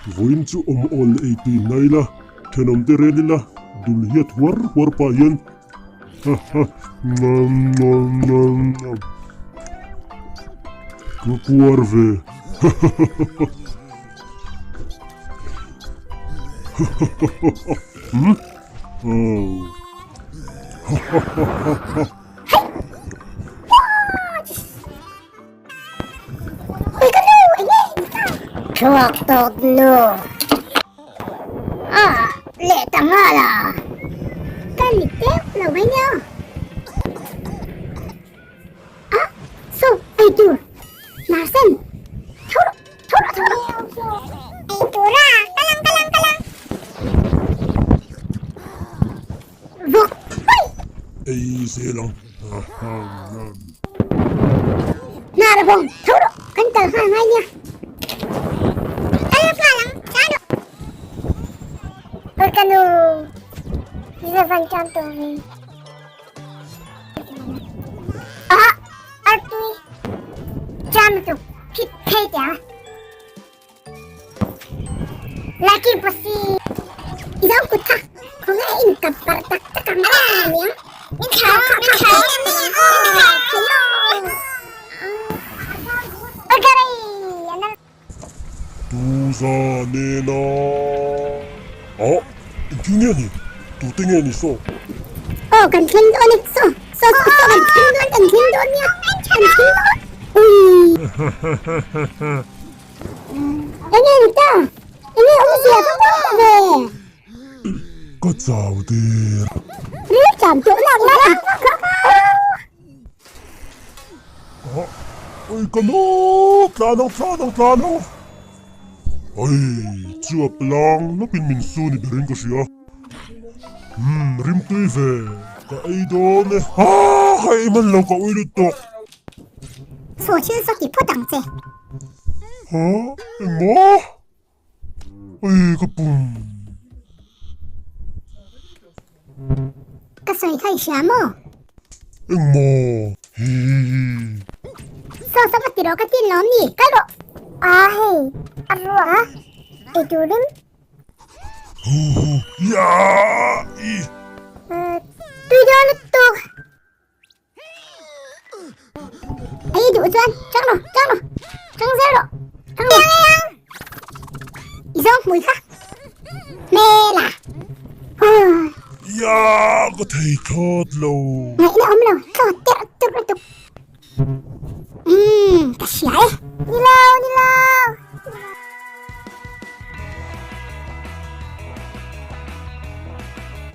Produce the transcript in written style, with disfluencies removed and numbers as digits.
Vawiin chu awm awl leh ei tui hnai la, thenawmte rel ila, dul hiat huar huar pah hian ha ha ngam ngam ngam ngam ka puar ve ha ha ha ha ha ha ha ha ha hmm oh ha ha ha ha ha. Thluak tawp nu. Ah, leh ta nghal a. Ka ni teuh lo mai nia. Ah, saw, ei tur. Narsen. Tho rawh, tho rawh, tho rawh. Ei tur a, ka lang, ka lang, ka lang. Vawk, hui. Ei zel ang. Hnar vawng tho rawh kan kal nghal ngai nia. Kal nghal ang cha rawh. Oi ka nu Zevan chan tawh ve. Aha artui cham lutuk phit phei teh a. Lucky pussy. I zo kut kha khawnge a in kap parh tak tak ang a nia. Min thlah min thlah Tuza nena ah engtin nge ni tute nge ni saw. Aw kan thleng dawn e saw saw saw saw kan thleng dawn kan thleng dawn nia kan thleng dawn ui. Enge ni ta? Enge awmzia ka pawh ta ve? Ka chau der. Ril cham tawh nak lai a. Oi ka nu tlan ang tlan ang tlan ang. Oi chuap lang lawkin min su ni berin ka hria. Hmm rimtui ve ka ei dawn e. Haa ka ei hman lo ka ui lut tawh. Saw thil saw ti phawt ang che. Ha? Engmaw? Ui ka pum. Ka sawi kha i hria maw? Engmaw? Hi hi hi. Saw saw va ti rawh ka tin lawm ni, kal rawh. A hei, a ruah a, ei turin. Hu hu, ya i. Tui dawn lutuk. Ei duh chuan chang rawh chang rawh chang zel rawh chang rawh i zawng hmui kha hmela Ya ka thei thlawt lo. Ngaihna awm lo thlawt terh terh lutuk. Umm ka hria e. Ni lo.